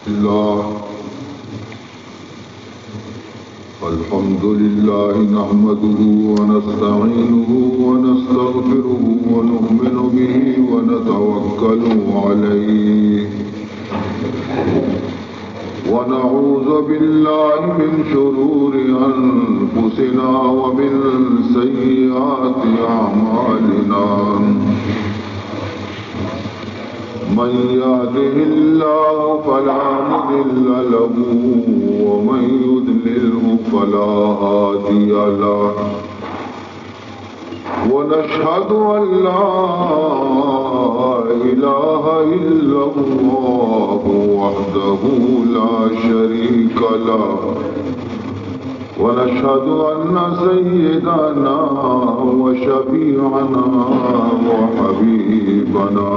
الله. الحمد لله نحمده ونستعينه ونستغفره ونؤمن به ونتوكل عليه ونعوذ بالله من شرور أنفسنا ومن سيئات أعمالنا. من يهده الله فلا مضل له ومن يضلله فلا هادي له. ونشهد أن لا إله إلا الله وحده لا شريك له. ونشهد أن سيدنا وشفيعنا وحبيبنا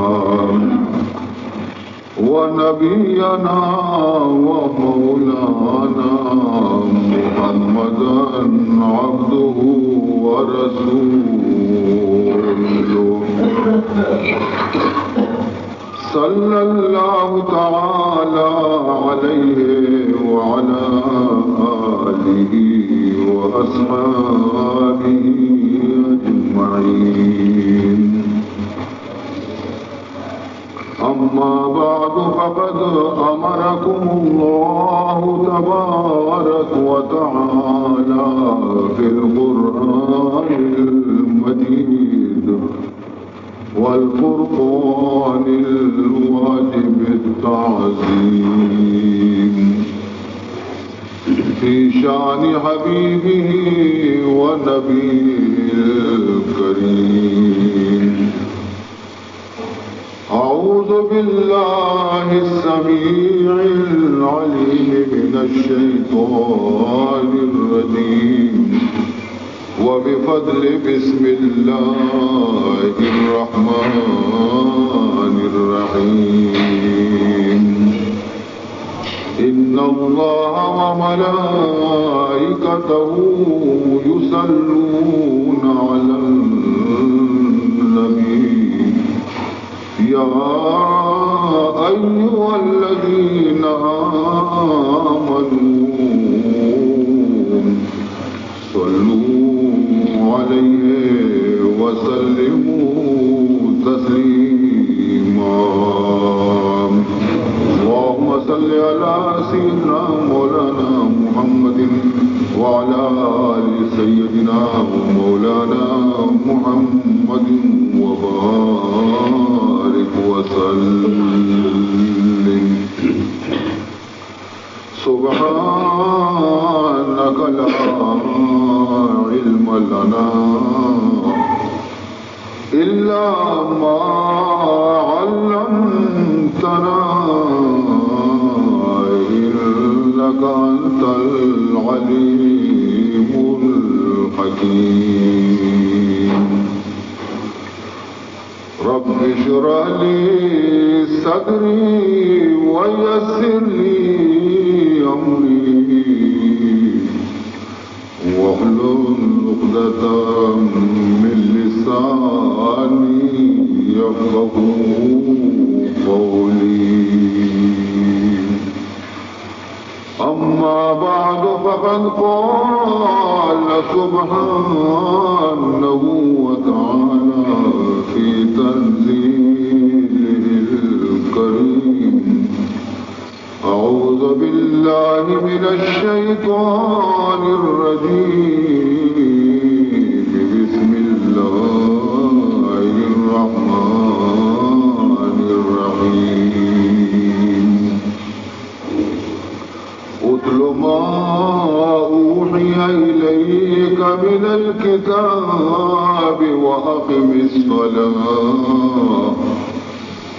ونبينا ومولانا محمدا عبده ورسوله، صلى الله تعالى عليه وعلى آله وأصحابه أجمعين. أما بعد، فقد أمركم الله تبارك وتعالى في القرآن المجيد والفرقان الواجب التعظيم في شأن حبيبه ونبيه الكريم. أعوذ بالله السميع العليم من الشيطان الرجيم. وبفضل بسم الله الرحمن الرحيم. إن الله وملائكته يصلون على النبي. يا أيها الذين آمنوا صلوا عليه وسلموا تسليما. اللهم صل على سيدنا مولانا محمد وعلى آل سيدنا مولانا محمد وبارك وسلم. سبحانك لا علم لنا إلا ما علمتنا إنك أنت العليم الحكيم. رب اشرح لي صدري ويسر لي أمري واحلل عقدة من لساني يفقهوا قولي. أما بعد، فقد قال سبحانه وتعالى في تنزيله الكريم: أعوذ بالله من الشيطان الرجيم. بسم الله الرحمن الرحيم. اتل ما أوحي إليك من الكتاب وأقم الصلاة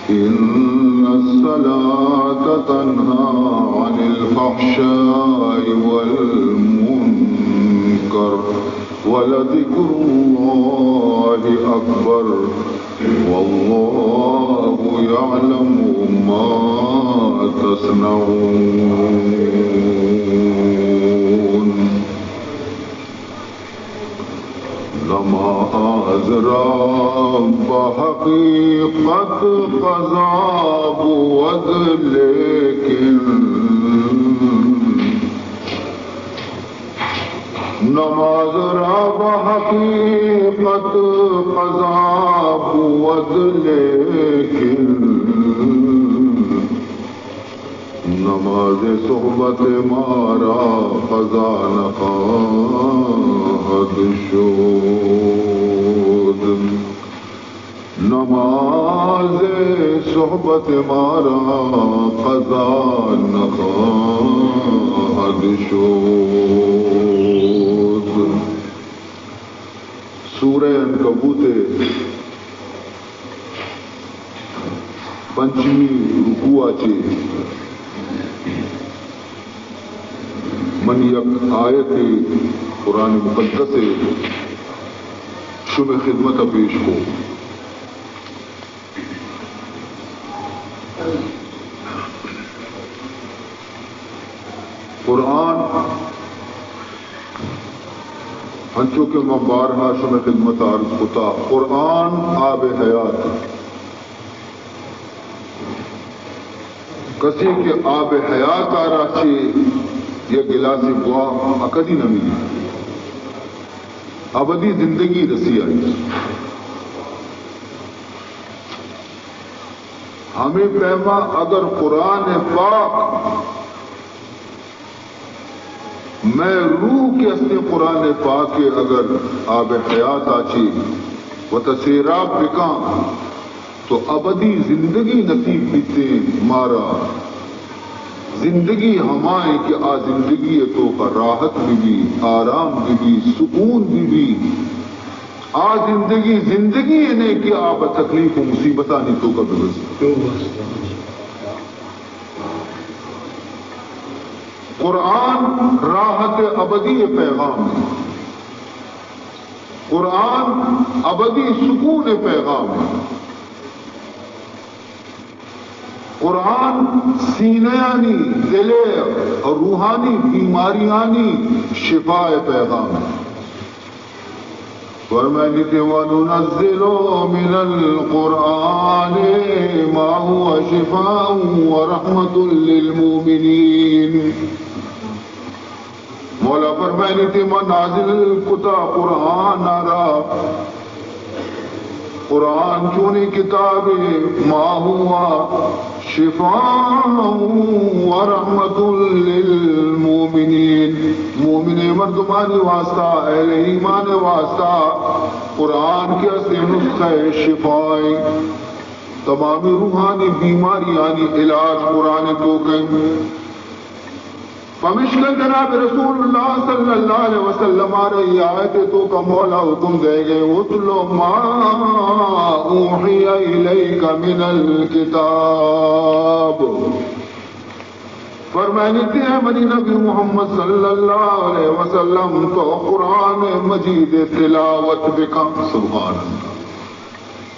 إن الصلاة تنهى عن الفحشاء والمنكر ولذكر الله أكبر والله يعلم ما تصنعون. نماز را بحقیقت قضا بود، لیکن نماز را بہ حقیقت قضا بود، لیکن نماز صحبت ما را قضا نخواهد شد. نماز صحبت ما را قضا نخواهد شد. سورہ عنکبوت پنچمی رکوع ءَ چہ من یک آیتے قرآن مقدس ءَ شمئے خدمت ءَ پیش کو۔ قرآن، انچو کہ من بارہا شمئے خدمت ءَ عرض کتا، قرآن آب حیات۔ کسے کہ آب حیات ءَ را چہ یک گلاسے بوا، آ کدی نہ مری، ابدی زندگی رسی آئی۔ ہمے پیما اگر قرآن پاک، مئے روح کہ استیں قرآن پاک ءَ اگر آب حیات ءَ چہ وتا سیراب بکاں تو ابدی زندگی نصیب بیتیں مارا۔ زندگی ہمائیں کہ آ زندگی ءِ توکا راحت بہ بی، آرام بہ بی، سکون بہ بی۔ آ زندگی زندگی ءَ نہ کہ آ بہ تکلیف و مصیبتانی توکا بہ بست۔ قرآن راحت ابدی ءِ پیغام ہے۔ قرآن ابدی سکون ءِ پیغام ہے۔ قرآن سینیانی، دل ءِ، روحانی بیماریانی شفا ءِ پیغام ہے۔ فرمائنیتے، وننزل من القرآن ما هو شفاء ورحمة للمؤمنين۔ مولا فرمائنیتے، ما نازل کتا قرآن ءَ را۔ قرآن چونیں کتابے، ما هو شفاء ورحمة للمؤمنين، مومن مردمانی واسطہ، اہل ایمان واسطہ قرآن کہ استیں نسخہ شفائیں، تمامی روحانی بیماریانی علاج قرآن توکیں۔ پمشکا جناب رسول اللہ صلی اللہ علیہ وسلم ءَ را اے آیت ءِ توکا مولا حکم دئیگ ءَ، اتل ما اوحی الیک من الکتاب۔ فرمائنیتے، اے منی نبی محمد صلی اللہ علیہ وسلم، تو قرآن مجید ءِ تلاوت بکن۔ سبحان اللہ۔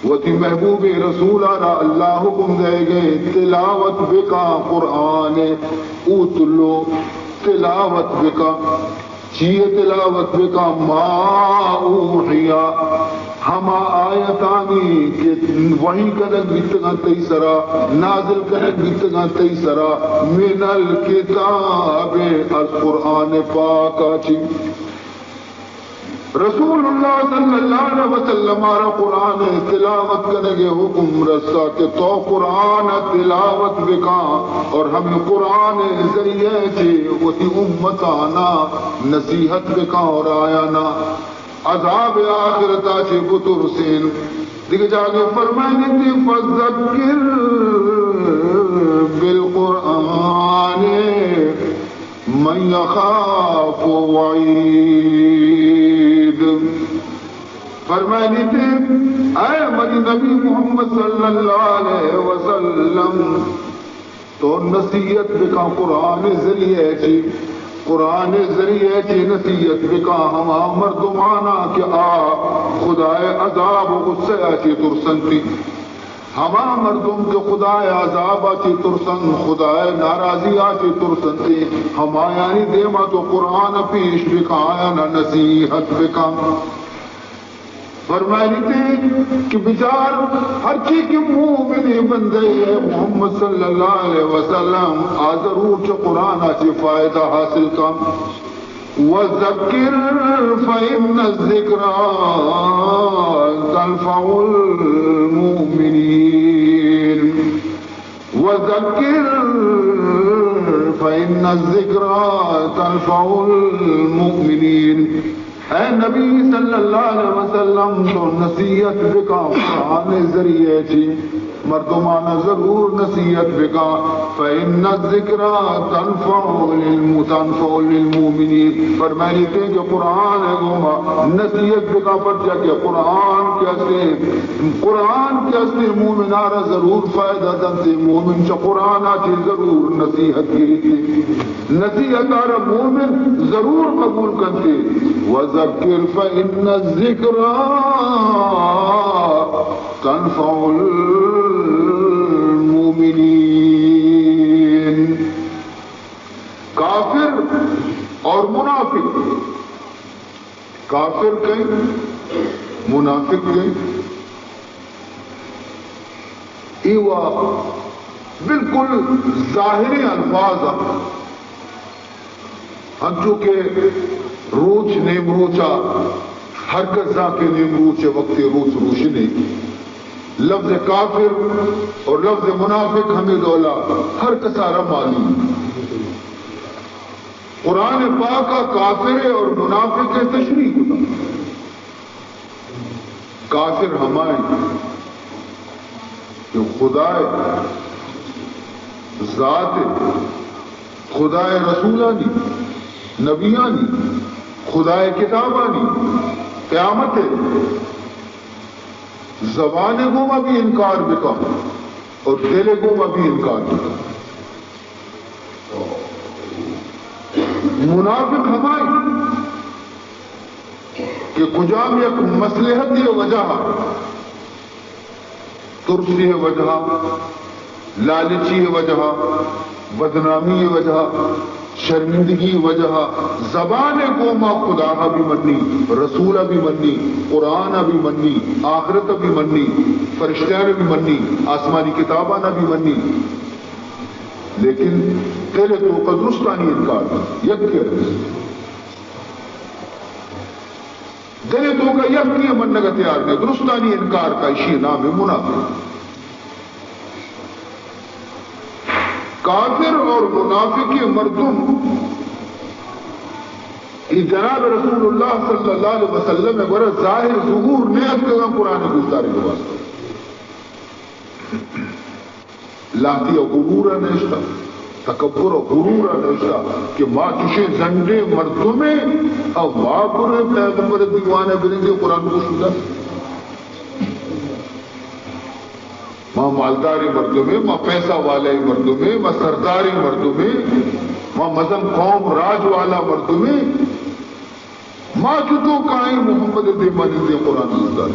وتی محبوب رسول ءَ را اللہ حکم دئیگ ءَ، تلاوت بکن قرآن ءِ، اتل، تلاوت بکن۔ چی ءِ تلاوت بکن؟ ما اوحی، ہما آیتانی کہ وحی کنگ بیتگاں تئی سرا، نازل کنگ بیتگاں تئی سرا، من الکتاب، از قرآن پاک ءَ چہ۔ رسول اللہ صلی اللہ علیہ وسلم ءَ را قرآن ءِ تلاوت کنگ ءِ حکم رسا کہ تو قرآن ءِ تلاوت بکن اور ہمے قرآن ءِ ذریعہ چہ وتی امتانا نصیحت بکن اور آیانا عذاب آخرتا چہ بترسین۔ دگہ جاگہ فرمائنیتے، فذکر بالقرآن من یخاف وعید۔ فرمائنیتے، اے منی نبی محمد صلی اللہ علیہ وسلم، تو نصیحت بکن قرآن ذریعہ چی، قرآن ذریعہ چی نصیحت بکن ہما مردمانا کہ آ خدائے عذاب و غصہ چی ترسنتی۔ ہما مردم کہ خدائے عذاب ءَ چہ ترسن، خدائے ناراضی ءَ چہ ترسنت، ہمایانی دیما تو قرآن پیش بکن، آیانا نصیحت بکن۔ فرمائنیتے کہ بچار، ہرچی کہ مومن بندے محمد صلی اللہ علیہ وسلم آ ضرور چہ قرآن ءَ چہ فائدہ حاصل کن۔ وذكر فإن الذكرى تنفع المؤمنين. وذكر فإن الذكرى تنفع المؤمنين. اے نبی صلی اللہ علیہ وسلم، تو نصیحت بکا قرآن ذریعے چی، مردمانا ضرور نصیحت بکا۔ فإن الذكرى تنفع للم-، تنفع للمؤمنين۔ فرمائیتے کہ قرآن گوما نصیحت بکا، پرچا کہ قرآن کہ استے، قرآن کہ استے مومنارا ضرور فائدہ دنتے، مومن چہ قرآن آتی ضرور نصیحت گریتے۔ نصیحت آرا مومن ضرور قبول کنتے۔ وذکر فإن الذکری تنفع المؤمنین۔ کافر اور منافق، کافر کئے، منافق کئے، ایوا بالکل ظاہریں الفاظ ء، انچو کہ روچ نیمروچ ء، ہر کس زان کہ نیمروچ ء وقت روچ روشنے۔ لفظ کافر اور لفظ منافق ہمیں ڈولا ہر کسارا معلوم۔ قرآن پاک ء کافر اور منافق ء تشریح کتا۔ کافر ہمائیں کہ خدائے ذات، خدائے رسولانی، نبیانی، خدائے کتابانی، قیامت، زبان گوما بھی انکار بکا اور دل گوما بھی انکار بکا۔ منافق ہمائیں کہ کجام یک مصلحتی وجہ، ترسی وجہ، لالچی وجہ، بدنامی وجہ، شرمندگی وجہ، زبان گوما خدا بھی منی، رسول بھی منی، قرآن بھی منی، آخرت بھی منی، فرشتیان بھی منی، آسمانی کتابان بھی منی، لیکن دل توکا درستانی انکار، یک کے دل توکا یکے منگ ء تیار نہ، درستانی انکار کا، اشی نام ہے منافق۔ کافر اور منافق مردم، اے جناب رسول اللہ صلی اللہ علیہ وسلم ء گورا ظاہر ظہور نہ اتکگاں قرآن گوشدارگ واسطہ۔ لہتی ء غرور ء نشتہ، تکبر ء غرور ء نشتہ کہ ما چوشیں زنڈیں مردمے، او ما بریں پیغمبر دیوان ء بریں کہ قرآن گوش بدار۔ ما مالداریں مردمے، ما پیسہ والے مردمے، ما سرداریں مردمے، ما مزن قوم راج والا مردمے، ما چتو کائیں محمد دیما نندیں قرآن گوش دار۔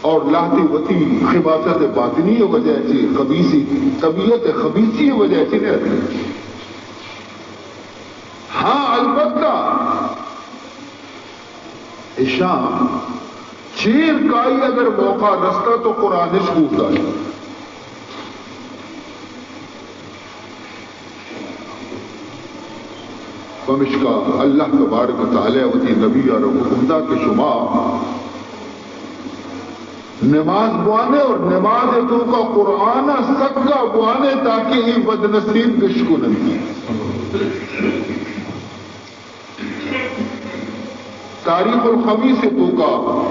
اور لہتے وتی خباثت باطنی وجہ چی، خبیثی طبیعت خبیثی وجہ چی نہ رکھتے۔ ہاں، البتہ اشاں چیر کائی اگر موقع رستا تو قرآنش گوش داشت۔ پمشکا اللہ تبارک و تعالی وتی نبی ء را حکم دا کہ شما نماز بوانے اور نماز توکا قرآن سکا بوانے تاکہ یہ بدنصیب بشکننتی۔ تاریخ الخمیس توکا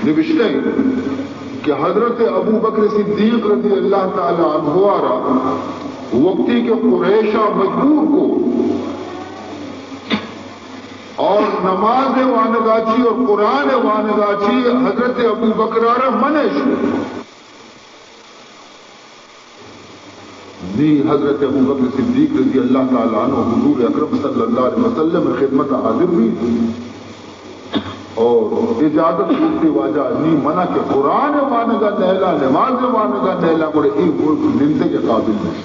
نوشتہ انت کہ حضرت ابو بکر صدیق رضی اللہ تعالی عنہ را وقتی کہ قریشا مجبور کو اور نماز وانگاچی اور قرآن وانگاچی حضرت ابو بکر را منع شو۔ نی حضرت ابوبکر صدیق رضی اللہ تعالی عنہ حضور اکرم صلی اللہ علیہ وسلم خدمت حاضر بھی اور اجازت دیتے واجہ نی منا کہ قرآن وانگا نیلا، نماز وانگا نیلا، گڑے ای ملک نندگ قابل نہیں۔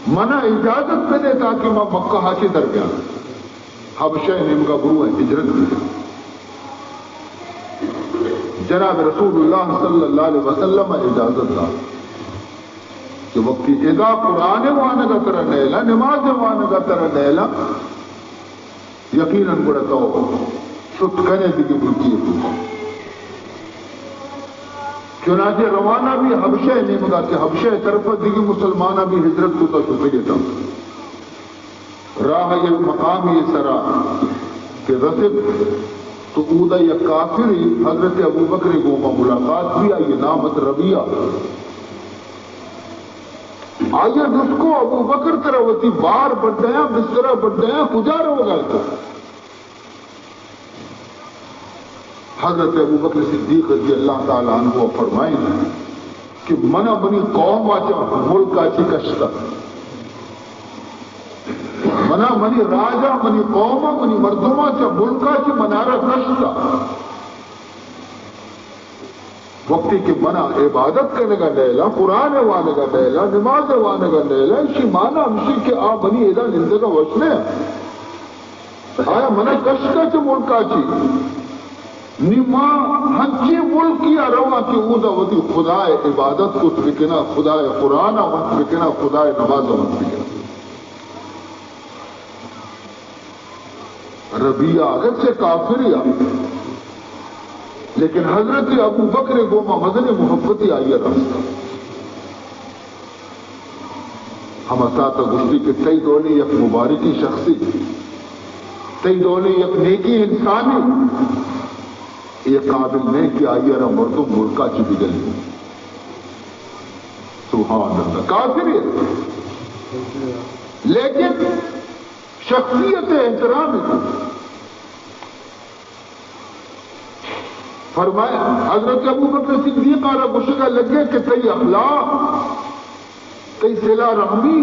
منا اجازت بدے تاکہ ما مکہ ہاشی در گیا۔ حبشہ ء نیمگا برو ء ہجرت بکن۔ جناب رسول اللہ صلی اللہ علیہ وسلم ء اجازت دات۔ کہ وقتی ادا قرآن وانگ ءَ ترا نیلاں، نماز وانگ ءَ ترا نیلاں، یقیناً گڑا تو شت کنے دگہ ملکی ءَ۔ چنانچہ روانہ بی حبشہ ءِ نیمگ ءَ کہ حبشہ ءِ طرف ءَ دگہ مسلماناں بی ہجرت کتا شتگ اتاں۔ راہ یک مقامی سرا کہ رسیت تو اودا یک کافرے حضرت ابوبکر ءِ گوما ملاقات بی، آئی نام ات ربیعہ۔ آئی ءَ جست کو، ابوبکر ترا وتی بار بڈیاں، بسترا بڈیاں، کجا روگا ئے تو؟ حضرت ابوبکر صدیق رضی اللہ تعالی عنہ فرمائیں کہ منا منی قوم ءَ چہ ملک ءَ چہ کشتا، منا منی راج ءَ، منی قوم ءَ، منی مردم ءَ چہ ملک ءَ چہ منارا کشتا۔ وقتی کہ منا عبادت کنگ ءَ نیلاں، قرآن وانگ ءَ نیلاں، نماز وانگ ءَ نیلاں، ایشی مانا ہمشی کہ آ منی ادا نندگ ءَ وش نہ۔ آیا منا کشتا چہ ملک ءَ چہ؟ نی ما ہنچیں ملکی ءَ رواں کہ اودا وتی خدا ءِ عبادت کت بکناں، خدا ءِ قرآن ءَ ونت بکناں، خدا ءِ نماز ءَ ونت بکناں۔ ربیعہ اگرچہ کافرے ات، لیکن حضرت ابوبکر ءِ گوما مزنیں محبتے آئی ءَ راستا۔ ہما ساعت ءَ گوشتی کہ تئی ڈولیں یک مبارکیں شخصے، تئی ڈولیں یک نیکیں انسانے، اے قابل نہ کہ آئی ءَ را مردم ملک ءَ چہ بگلیں۔ سبحان اللہ، کافرے، لیکن شخصیت ءِ احترام کو۔ فرمائے، حضرت ابوبکر صدیق ءَ را گوشگ ءَ لگے کہ تئی اخلاق، تئی صلہ رحمی،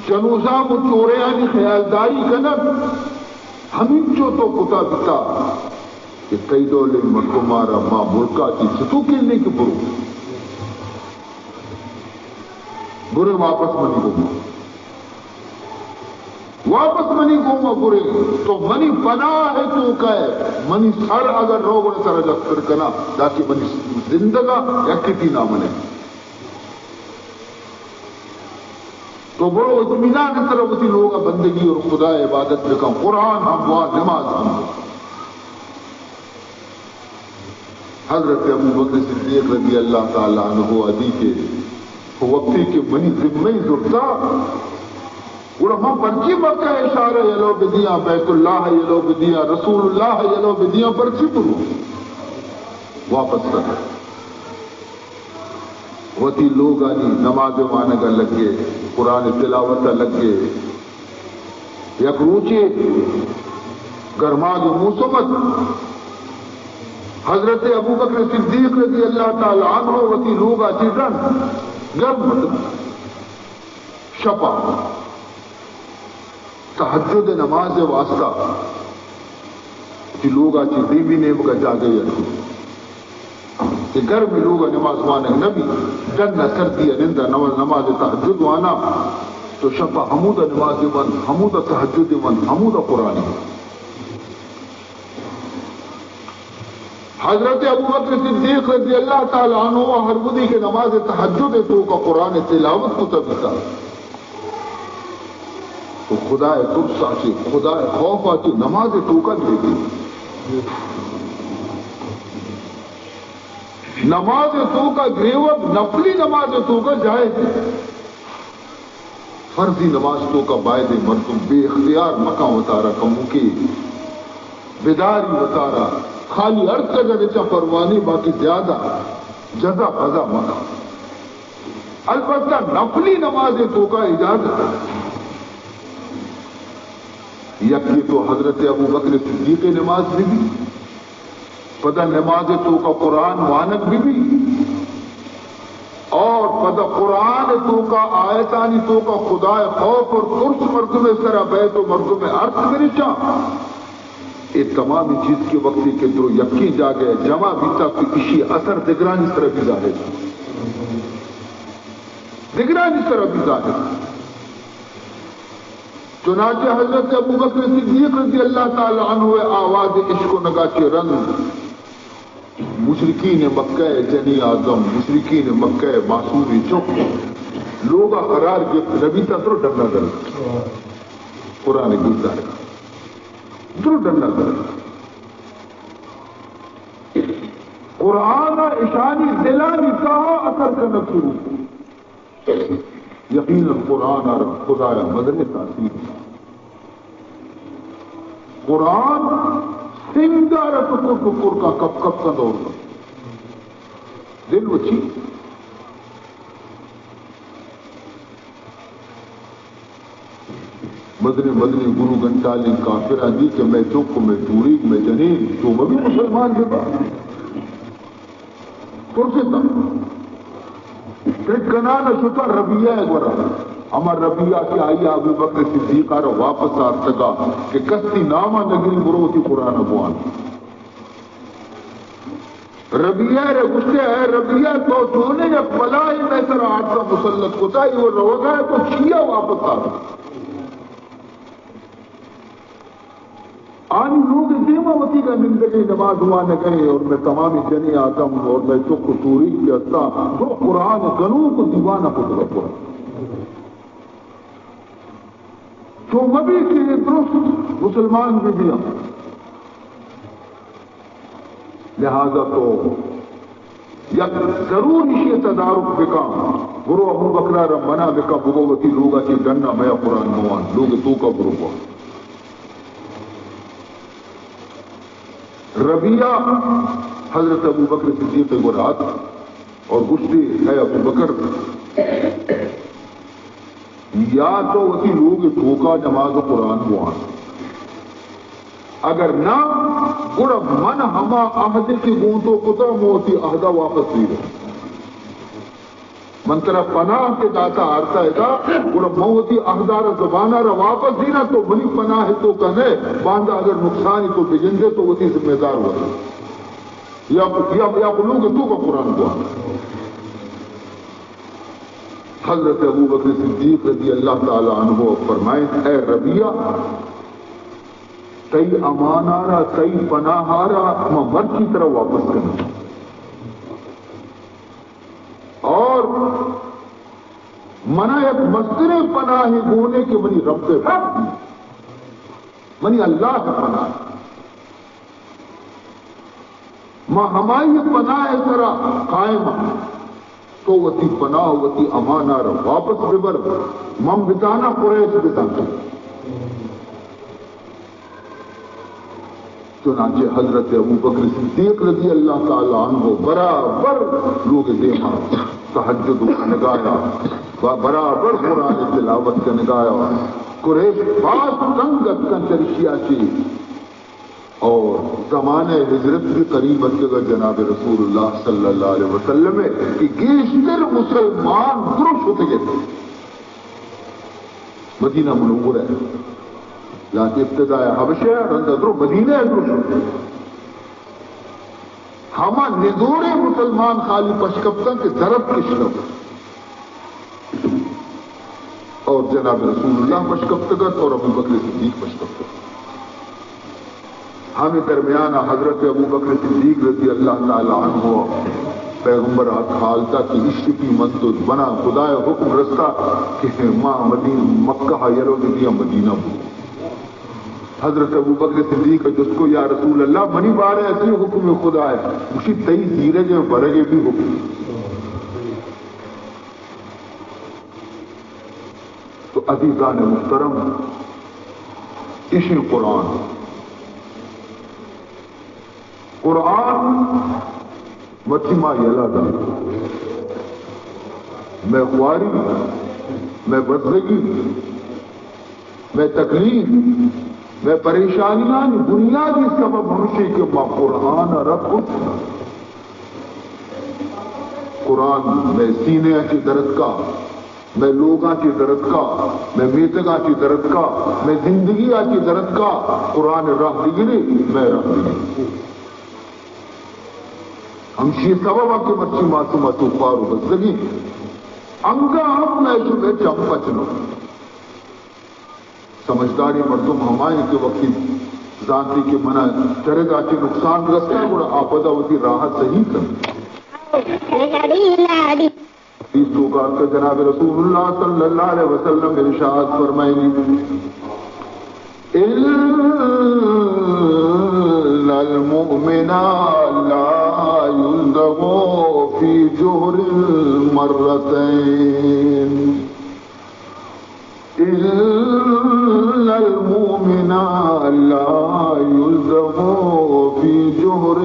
جنوزام و چوریانی خیالداری کنگ، ہمینچو تو کتا بتا کہ تئی ڈولیں مردم ءَ را ما ملک ءَ چہ چتو کیلیں کہ برو، برے واپس منی گوما۔ واپس منی گوما برے، تو منی پناہ ءِ توکا ئے، منی سر اگر رو گڑا سر ءَ جست پر کناں، داکہ منی زندگ ءَ یکے تئی نام نہ۔ تو برو اطمینان ءِ سرا وتی لوگ ءَ بندگی اور خدا ءِ عبادت بکن، قرآن ہم وان، نماز ہم وان۔ حضرت ابوبکر صدیق رضی اللہ تعالی عنہ ءَ دی کہ وقتی کہ منی ذمہ ءَ زرتا، گڑا من پرچی مکہ ءَ اشارہ یلو بدیاں، بیت اللہ ءَ یلو بدیاں، رسول اللہ ءَ یلو بدیاں، پرچی برو واپس کر۔ وتی لوگانی نماز وانگ ءَ لگے، قرآن تلاوت ءَ لگے۔ یک روچے گرماگ موسم ات، حضرت ابوبکر صدیق رضی اللہ تعالی عنہ وتی لوگ ءَ چہ ڈن گرم ات، شپ ءَ تہجد ءِ نماز ءِ واسطہ وتی لوگ ءَ چہ دیمی نیمگ ءَ جاگہے اتکگ کہ گرمیں لوگ ءَ نماز وانگ نہ بیت، ڈن ءَ سردی ءَ نند ءَ نماز، نماز تہجد واناں، تو شپ ءَ ہمود ءَ نماز ونت، ہمود ءَ تہجد ونت، ہمود ءَ قرآن ونت۔ حضرت ابوبکر صدیق رضی اللہ تعالی عنہ ءَ ہر وھدی کہ نماز تہجد ءِ توکا قرآن تلاوت کتا بیتا، تو خدا ءِ ترس ءَ چہ، خدا ءِ خوف ءَ چہ نماز ءِ توکا گریتی۔ نماز ءِ توکا گریوگ، نفلی نماز ءِ توکا جائز اِنت۔ فرضی نماز توکا بائدیں مردم بے اختیار مکاں، وتارا کموکے بداری، وتارا خالی ارچ اگر چا پروانی، باقی زیادہ جزا پزا مکاں۔ البتہ نفلی نماز توکا اجازت اِنت۔ یکے تو حضرت ابوبکر صدیق نماز بہ بی، پدا نماز توکا قرآن وانگ بہ بی، اور پدا قرآن توکا، آیتانی توکا خدا خوف اور ترس مردم سرا بیت و مردم ارس برچاں۔ اے تمامی چیز کہ وقتی کہ درو یکیں جاگہ جمع بیتا کہ اشی اثر دگرانی سرا بھی ظاہر، دگرانی سرا بھی ظاہر۔ چنانچہ حضرت ابوبکر صدیق رضی اللہ تعالی عنہ ءِ آواز اشکنگا چہ رند مشرکین مکہ ءِ جنی آدم، مشرکین مکہ ءِ معصومیں چک لوگ ءَ قرار گپت، نبی تا درو ڈن ءَ در، قرآن گوش دارگ، درو ڈن ءَ در۔ قرآن ءَ اشانی دلانی تہا اثر کنگ شروع کت۔ یقیناً قرآن ءَ را خدایا مزنیں تاثیر۔ قرآن سنگ ءَ را ٹکر ٹکر کا، کپ کپ کا دور کا۔ دل وچی۔ مزنیں مزنیں گرو گھنٹالیں کافراں دی کہ مئے چک، مئے ٹوریگ، مئے جنین، تو مبی مسلمان ببا۔ ترستا۔ ٹک کنان شتا ربیعہ ءِ گورا۔ ہما ربیعہ کہ آئی ابوبکر صدیق ءَ را واپس آرتگا کہ کستی نام ءَ نگری، برو وتی قرآن ءَ بوان۔ ربیعہ ءَ را گوشتے، اے ربیعہ، تو چونیں یک بلائے مئے سرا آرتا مسلط کتا، ایو روگا ہے، تو چیا واپس آرتا؟ آنی لوگ دیما وتی کا نندگے، نماز وانگے اور مئے تمامی جنی آدم اور مئے چک و ٹوریگ کہ ہستا، دو قرآن گنوک و دیوانہ کتگا پورا۔ چو مبی کہ اے درست مسلمان ببیاں۔ لہذا تو یک ضرور ایشی تدارک بکن، برو ابوبکر ءَ را منع بکن، بگو وتی لوگ ءَ چہ ڈن ءَ میا قرآن موان، لوگ ءِ توکا برو بوان۔ ربیعہ حضرت ابوبکر صدیق ءِ گورا ات اور گوشتی، اے ابوبکر، یا تو وتی لوگ ءِ توکا نماز و قرآن بوان، اگر نہ، گڑا من ہما عہد کہ گوں تو کتا، من وتی عہد ءَ واپس زیراں۔ من ترا پناہ کہ داتا آرتا ادا، گڑا من وتی عہد ءَ را، زبان ءَ را واپس زیراں، تو منی پناہ ءِ توکا نئے، باندا اگر نقصانے تو بگندے تو وتی ذمہ دار ور۔ یا، یا، یا لوگ ءِ توکا قرآن بوان۔ حضرت ابوبکر صدیق رضی اللہ تعالی عنہ فرمائیت، اے ربیعہ، تئی امان ءَ را، تئی پناہ ءَ را ما مرچی ترا واپس کنیں۔ اور منا یک مستریں پناہے گون ایں کہ منی رب ءِ، منی اللہ ءِ پناہ۔ ما ہمائی پناہ ءِ سرا قائم آں۔ تو وتی پناہ، وتی امان ءَ را واپس ببر، من بزاناں، قریش بزانت۔ چنانچہ حضرت ابوبکر صدیق رضی اللہ تعالی عنہ برابر لوگ ءِ دیما تہجد کنگایا، و برابر قرآن تلاوت کنگایا۔ قریش باز تنگ اتکن چریشیا چی۔ اور زمانہ ہجرت بھی قریب اتکگا جناب رسول اللہ صلی اللہ علیہ وسلم ءِ کہ گیشتر مسلمان درو شتگ ات مدینہ منورہ ءَ۔ لہتے ابتداء حبشہ ءَ، رندا درو مدینہ ءَ درو شت۔ ہما نزوریں مسلمان خالی پشکپتن کہ درت کشنو۔ اور جناب رسول اللہ پشکپتگ ات اور ابوبکر صدیق پشکپتگ ات۔ ہمے درمیان ءَ حضرت ابوبکر صدیق رضی اللہ تعالی عنہ پیغمبر ءَ حال دات کہ اشپی من تو بنا خدائے حکم رستا کہ ما مدین-، مکہ ءَ یلو بدیاں مدینہ بو۔ حضرت ابوبکر صدیق ءَ جست کو، یا رسول اللہ، منی بارے ءَ چی حکم خدا ءِ؟ گوشی، تئی زیرگ ءُ برگ ءِ بھی حکم۔ تو عزیزان محترم، ایشی قرآن، قرآن مرچی ما یلہ دات۔ مئے خواری، مئے بزگی، مئے تکلیف، مئے پریشانیانی بنیادی سبب ہمشی کہ ما قرآن ءَ را کشت۔ قرآن مئے سینہ ءَ چہ درتکا، مئے لوگاں چہ درتکا، مئے میتگاں چہ درتکا، مئے زندگی ءَ چہ درتکا، قرآن ءِ راہ دگرے، مئے راہ دگرے۔ ہمشی سبب ءَ کہ مرچی ما شما چو خوار و بزگیں، انگا ہم مئے شمئے چم پچ نہ۔ سمجھداریں مردم ہمائیں کہ وقتی زانتی کہ منا چرگا چہ نقصان رستا، گڑا آ پدا وتی راہ صحیح کن۔ حدیث توکا کہ جناب رسول اللہ صلی اللہ علیہ وسلم ارشاد فرمائنی، ان المؤمن لا یلدغ فی جحر مرتین۔ ان المؤمن لا یلدغ فی جحر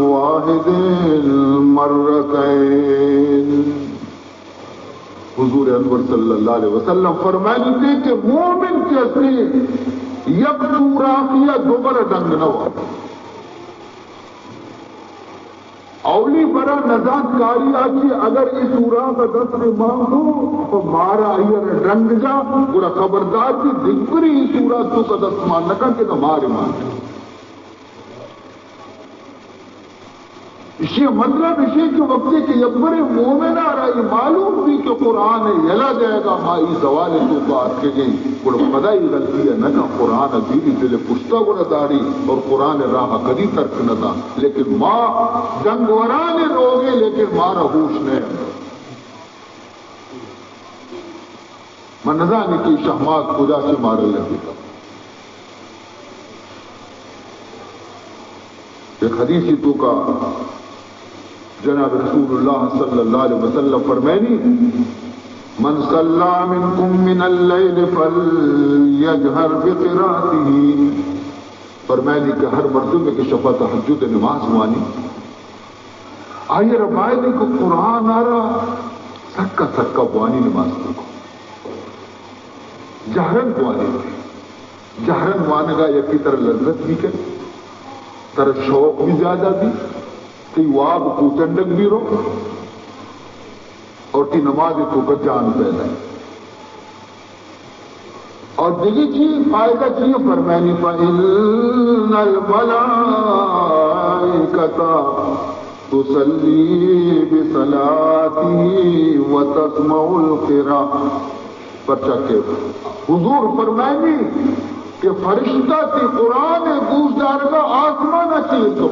واحد مرتین۔ حضور انور صلی اللہ علیہ وسلم فرمائنتے کہ مومن کسے یک سوراخیا دوبر ڈنگ نہ وا۔ اولی برا نزانتکاری آ چی، اگر ای سوراخ دست مان کو تو مارا آئی ڈنگ جا، گڑا خبردار بی دگبری ای سوراخ توکا دست مان نکن کہ نہ مار مان۔ اشی مطلب اشی کہ وقتی کہ یکبرے مومن آ را ای معلوم بی کہ قرآن یلا جائے گا، ما ای زوال توکا آتکگیں، گڑا پدا ای غلطی نکن، قرآن بیری دل پشتا گڑا داری اور قرآن راہ کدی ترک نہ دا۔ لیکن ما ڈنگوران روگے، لیکن مارا ہوش نہ۔ من نزانی کہ شہمات کجا چہ مارا لگتا۔ ایک حدیثی توکا جناب رسول اللہ صلی اللہ علیہ وسلم فرمائنی، من صلی منکم من اللیل فلیجہر بقراءتہ۔ فرمائنی کہ ہر مردم کہ شپا تہجد نماز وانی، آئی را باید کہ قرآن آ را سکا سکا بوانی نماز بکو۔ جہرن بوانی۔ جہرن وانگا یکی ترا لذت بی کن، ترا شوق بی زیادہ بی، تی واب کوچنڈگ بی رو، اور تی نماز توکا جان پیدا۔ اور دگہ چی فائدہ چی؟ فرمائنی، فإن الملائکۃ تصلی بصلاتہ وتسمع القراء۔ پرچا کہ حضور فرمائنی کہ فرشتہ تی قرآن گوش دارگا آسمان چی تو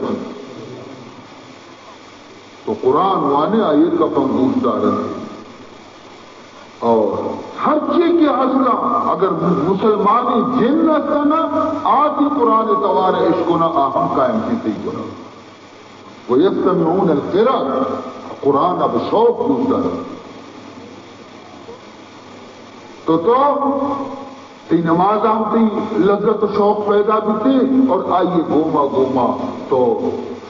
تو قرآن وانے آئی کپاں گوش دارنت۔ اور ہرچی کہ اصلا اگر مسلمانی جن استنا، آتی قرآن توار اشکنا آ ہم قائم کی تی گنا۔ ویستمعون القراء، قرآن اب شوق گوش دارنت۔ تو تو تی نماز ہم تی لذت و شوق پیدا بیتے اور آئیے گوما گوما تو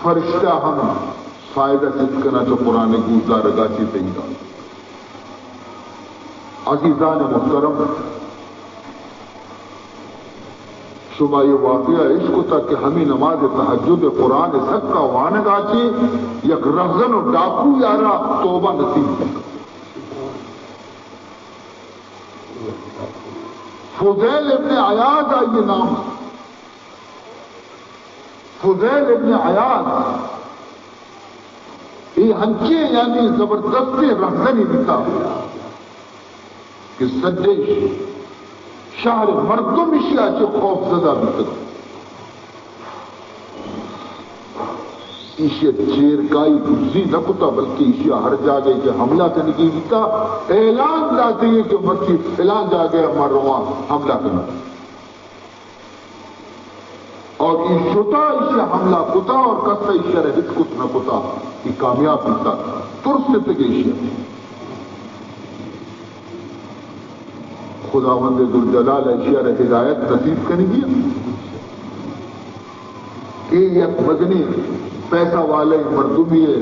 فرشتہ ہم فائدہ چست کنا چو قرآن گوش دارگا چی تئیگا۔ عزیزان محترم، شما یہ واقعہ اشکتا کہ ہمیں نماز تہجد قرآن سکا وانگا چی یک رہزن و ڈاکو یارا توبہ نصیب بیتا۔ فضیل ابن عیاض آئی نام۔ فضیل ابن عیاض، اے ہنچیں یعنی زبردستیں رہزنی بیتا کہ سجیں شہر مردم اشیا چہ خوف زدہ بیتگ۔ ایشی ء چیرکائی دزی نہ کتا، بلکہ ایشی ء ہر جاگہ کہ حملہ کنگی بیتا، اعلان داتگی کہ مرچی فلان جاگہ ء ما رواں حملہ کناں۔ اور ای شتا، ایشی ء حملہ کتا اور کس ء ایشی ء را ہچ کت نہ کتا، ای کامیاب بیتا، ترس اتگی ایشی ء۔ خداوند ذوالجلال ء ایشی ء را ہدایت نصیب کنگی۔ اے یک مزنیں پیسہ والے مردمی ء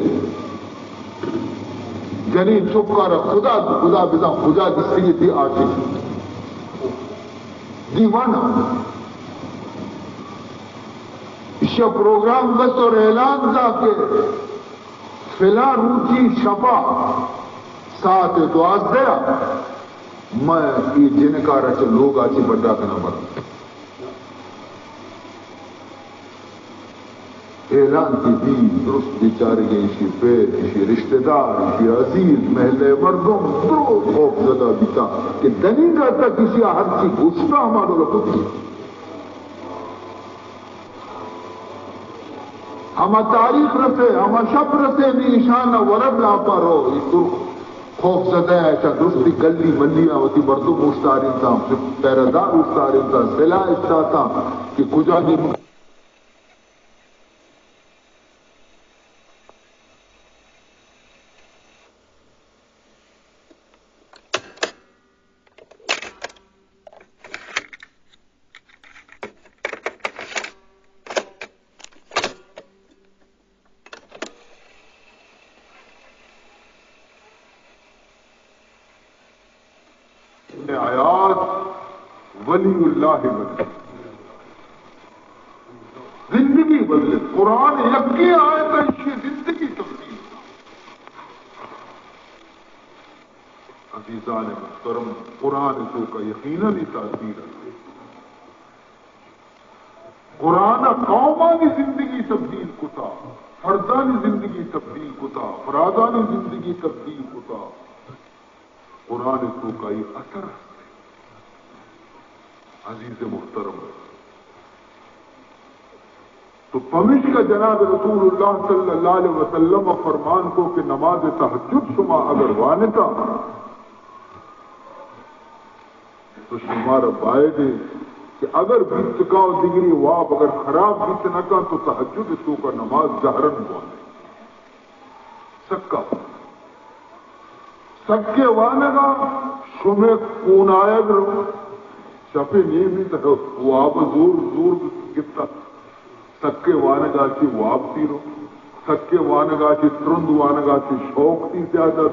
جنین چکا را خدا، خدا بزاں کجا دیستی تھی آٹی دیوانہ۔ ایشی ء پروگرام بس اور اعلان دا کہ فلاں روچی شپا ساعت دوازدہ ء من اے جنکارا چہ لوگا چہ بڈا کناں برا۔ اعلان کہ بی، درست بیچارگیں ایشی پت، ایشی رشتہ دار، ایشی عزیز، محلہ مردم درو خوف زدہ بیتا کہ دنیگا تک ایشی ہرچی گشتا ہما ڈول کتی۔ ہما تاریخ رسے، ہما شپ رسے، نی ایشان ء ورگ لاپا رو، ای سرخ خوف زدہ ء چہ درستی گلی ملی ء وتی مردم اوشتارینتاں، پہرہ دار اوشتارینتاں، سلاہ اشتاتاں کہ کجا نیمگا حیات ولی اللہ بدل، زندگی بدل۔ قرآن یکے آیت ایشی زندگی تبدیل۔ عزیزان محترم، قرآن توکا یقیناً ای تاثیر است۔ قرآن ء قومانی زندگی تبدیل کتا، فردانی زندگی تبدیل کتا، افرادانی زندگی تبدیل کتا۔ قرآن توکا ای اثر است۔ عزیز محترم، تو پمیشکا جناب رسول اللہ صلی اللہ علیہ وسلم فرمان کو کہ نماز تہجد شما اگر وانتا تو شمارا باید انت کہ اگر بیت کاو دگری واب اگر خراب بیت نہ کن تو تہجد توکا نماز جہرن بوانے۔ سکا سکے وانگا شمے کونائگ رو، شپے نیمی تہ واب زور زور گپتا۔ سکے وانگا چی واب تیرو، سکے وانگا چی ترند وانگا چی شوق تی زیادہ۔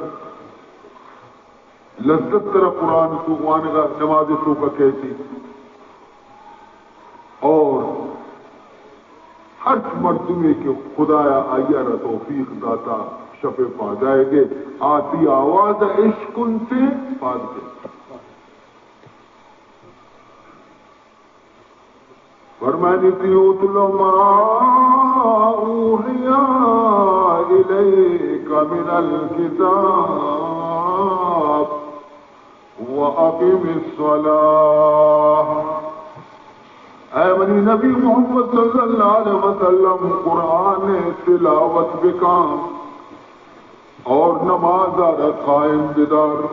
لذت ترا قرآن تو وانگا نماز توکا کہتی۔ اور ہرچ مردمے کہ خدایا آئی ء را توفیق داتا شپ ء پادائے گے، آتی آواز ء اشکنتے پاد کے۔ فرمانی تی اتل ما اوحی الیک من الکتاب و اقم الصلاة۔ اے منی نبی محمد صلی اللہ علیہ وسلم، قرآن تلاوت بکن اور نماز را قائم بدار۔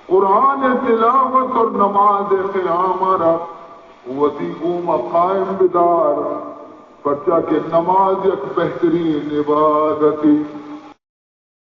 قرآن تلاوت اور نماز قیام را وتی گوما قائم بدار، پرچا کہ نماز یک بہترین عبادتی۔